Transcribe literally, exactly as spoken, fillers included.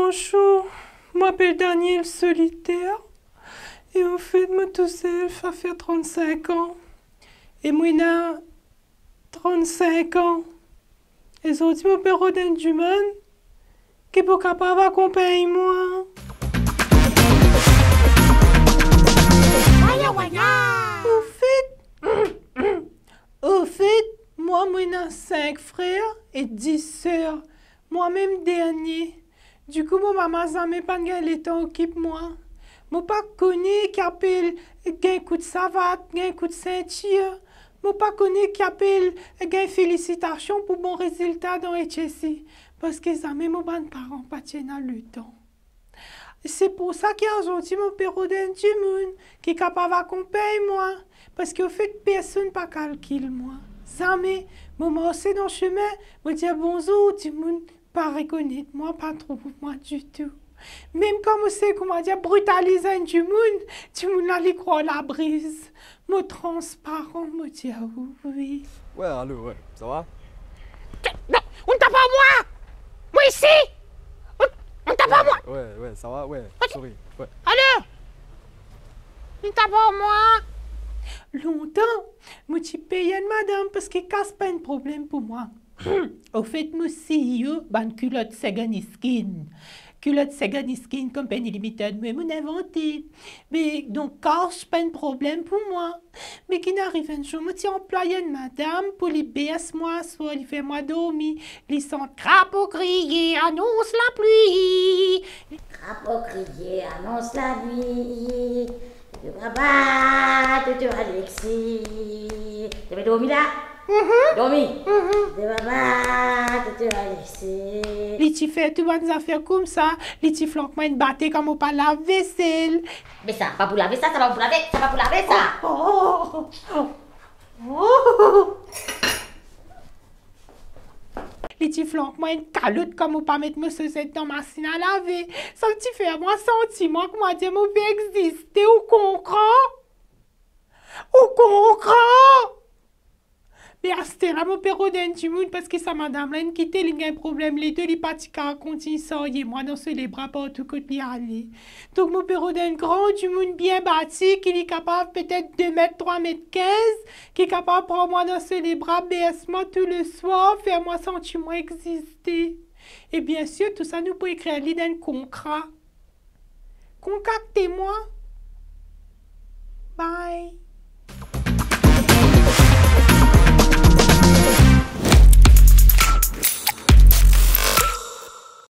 Bonzour, mo apel Daniel Soliter, e anfet mo tousel, sa fer trannsink an, e mo ena trannsink an. E zordi mo pe rod enn dimoun ki pou kapav akonpagn mwa. Waya, waya. Ofet, ofet, mwa, mo ena sink frer e dis ser. Mwa mem dernie. Dikou, mo mama zame pa'nn gagn letan okip mwa. Mo pa kone ki apel gagn kout savat, gagn kout sintir. Mo pa kone ki apel gagn felisitasion pou bon rezilta dan H S C, parski zame mo bann paran pa ti ena letan. Se pou sa ki azordi mo pe rod enn dimoun ki kapav akonpagn mwa, parski ofet personn pa kalkil mwa. Zame mo marse dan sime, mo dir bonzour, dimoun pa rekonet mwa, pa trouv mwa ditou. Mem kan mo sey, kouma dir, britaliz enn dimoun, dimoun la li krwar labriz. Mo transparan, mo dir wi. Wey, alo, wey, sa va? Non, ou tap ar mwa! Mo isi! Ou, ou tap ar mwa! Wey, wey, sa va? Wey, sorry. Wey. Alo! Ou tap ar mwa! Lontan, mo ti pey enn madam parski kas pa enn problem pou mwa. Ofet, mo C E O bann kilot Second Skin. Kilot Second Skin Company Limited, mwa mo'nn invante. Me donk, kas pa enn problem pou mwa. Me ki'nn ariv enn zour, mo ti anplwaye enn madam pou li bers mwa aswar, li fer mwa dormi. Li sant krapo kriye, anons lapli. Krapo kriye, anons lanwit. Dodo baba, dodo Alexis. To pe dormi la? Mhm. Dormi? Mhm. Dodo baba, dodo Alexis. Li ti fer tou bann zafer koumsa, li ti flank mwa enn bate kan mo pa lav vesel. Me sa pa pou lave sa, sa pa pou lave, sa pa pou lave sa. Oh, oh, oh, oh. Li ti flank mwa enn kalot kan mo pa met mo soset dan masinn a lave. Sa ti fer mwa santi mwa kouma dir mo pe existe, ou konpran? Ou konpran? Me aster la mo pe rod enn dimoun, parski sa madam la inn kite, li gagn problem ledo, li pa ti kapav kontign sarye mwa dan so lebra partou kot li ale. Donk mo pe rod enn gran dimoun bien bati, ki li kapav petet de met, trwa met kinz, ki kapav pran mwa dan so lebra, bers mwa tou le swar, fer mwa santi mwa existe. E biensir, tou sa nou pou ekrir li dan enn kontra. Kontakte mwa. Bye.